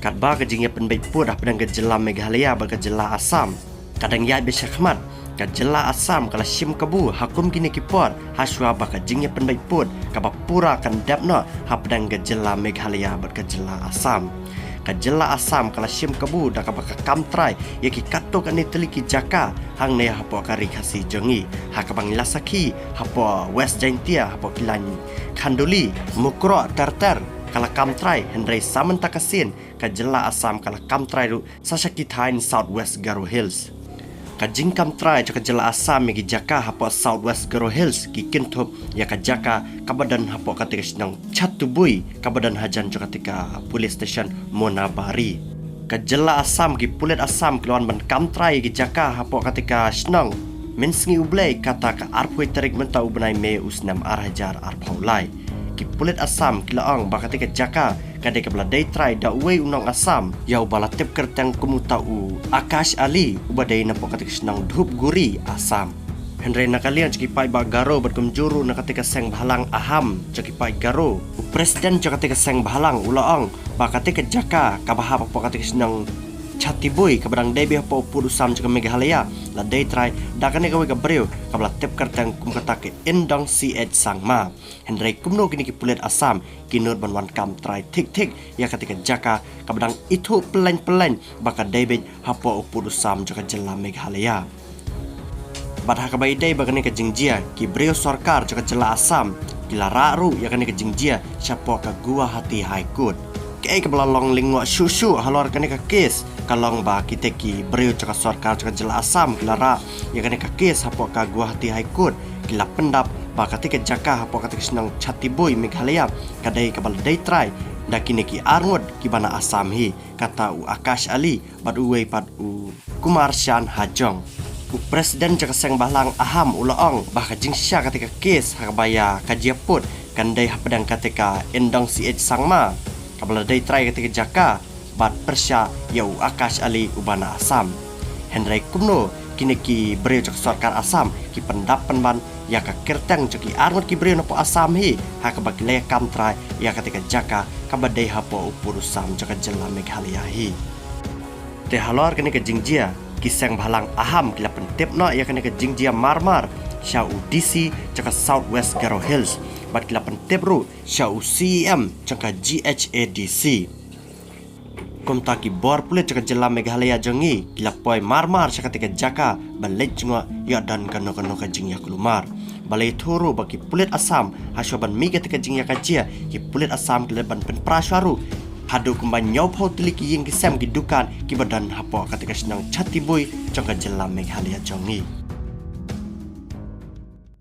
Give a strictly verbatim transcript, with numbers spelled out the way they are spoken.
Katba ka jingïapynbeit pud hapdeng ka jylla Meghalaya bad ka jylla Assam ka dang ïaid beit shakhmat, ka jylla Assam ka la shim kabu ha kum kine ki por, hashwa ba ka jingïapynbeit pud kaba pura kan dep noh hapdeng ka jylla Meghalaya bad ka jylla Assam. Ka jylla Assam ka la shim kabu da kaba ka kam trai ïa ki katto katne tylli ki jaka hangne hapoh ka Ri Khasi jong ngi, ha kaba ngi la sakhi hapoh West Jaintia, hapoh Kilañ Khanduli, Mukroh ter ter ka la kam trai, hynrei sa mynta ka sien ka jylla Assam ka la kam trai ruh sa sha ki thaiñ South West Garo Hills. Ka jingkam trai jong ka jylla Assam ïa ki jaka hapoh South West Garo Hills ki kynthup ïa ka jaka kaba don hapoh kata ka shnong Chatibui, kaba don hajan jong kata ka police station Monabari. Ka jylla Assam, ki pulit Assam ki la wan ban kam trai ïa ki jaka hapoh kata ka shnong mynsngi U Blei, kata ka arphew tarik mynta u bnai May u snem ar hajar arphew lai. Ki pulit Assam ki la ong ba kata ka jaka ka dei kaba la dei trai da uwei u nong Assam ïa uba la tip kyrteng kum uta u Akash Ali, uba dei napoh kata ka shnong Dhupguri, Assam. Hynrei na ka liang jong ki paidbah Garo bad kumjuh ruh na kata ka seng bhalang Aham jong ki paid Garo, u president jong kata ka seng bhalang u la ong ba kata ka jaka kaba hap hapoh kata ka shnong Chatibui, kaba dang dei beit hapoh u pud u sam jong ka Meghalaya, la dei trai da kane kawei ka briew kaba la tip kyrteng kum kata ka Indong C H Sangma. Hynrei kumno kine ki pulit Assam ki nud ban wan kam trai thik thik ïa kata ka jaka kaba dang ithuh pyllein pyllein ba ka dei beit hapoh u pud u sam jong ka jylla Meghalaya. Bad ha kaba ïadei bad kane ka jingjia, ki briew sorkar jong ka jylla Assam ki la rah ruh ïa kane ka jingjia shapoh ka Guwahati High Court. Kaei kaba la long lyngngoh shuh shuh halor kane ka kes ka long ba kita ki briew jong ka sorkar jong ka jylla Assam ki la rah ïa kane ka kes hapoh ka Guwahati High Court, ki la pyndap ba kata ka jaka hapoh kata ka shnong Chatibui, Meghalaya, ka dei kaba la dei trai da kine ki arngut kiba na Assam hi, kata u Akash Ali bad uwei pat u Kumar Shan Hajong. U president jong ka seng bhalang Aham u la ong ba ka jingshisha kata ka kes ha kaba ïa ka jia pud kan dei hapdeng kata ka Indong C H Sangma, kaba la dei trai kata ka jaka, bad pyrshah ïa u Akash Ali uba na Assam. Hynrei kumno kine ki briew jong ka sorkar Assam ki pyndap pynban ïa ka kyrteng jong ki arngut ki briew napoh Assam hi ha kaba ki la ïa kam trai ïa kata ka jaka kaba dei hapoh u pud u sam jong ka jylla Meghalaya hi. Te halor kane ka jingjia, ki seng bhalang Aham ki la pyntip noh ïa kane ka jingjia mar mar sha u D C jong ka South West Garo Hills, bad ki la pyntip ruh sha u C E M jong ka G H A D C. Kumta ki bor pulit jong ka jylla Meghalaya jong ngi ki la poi mar mar sha kata ka jaka ban leit jngoh ïoh don kano kano ka jingïakhun mar. Balei, thoh ruh ba ki pulit Assam, hashwa ban mih kata ka jingïakajia, ki pulit Assam ki la ban pynpra shuwa ruh haduh kumba hynñiewphew tylli ki ïing ki sem ki dukan kiba don hapoh kata ka shnong Chatibui jong ka jylla Meghalaya jong ngi.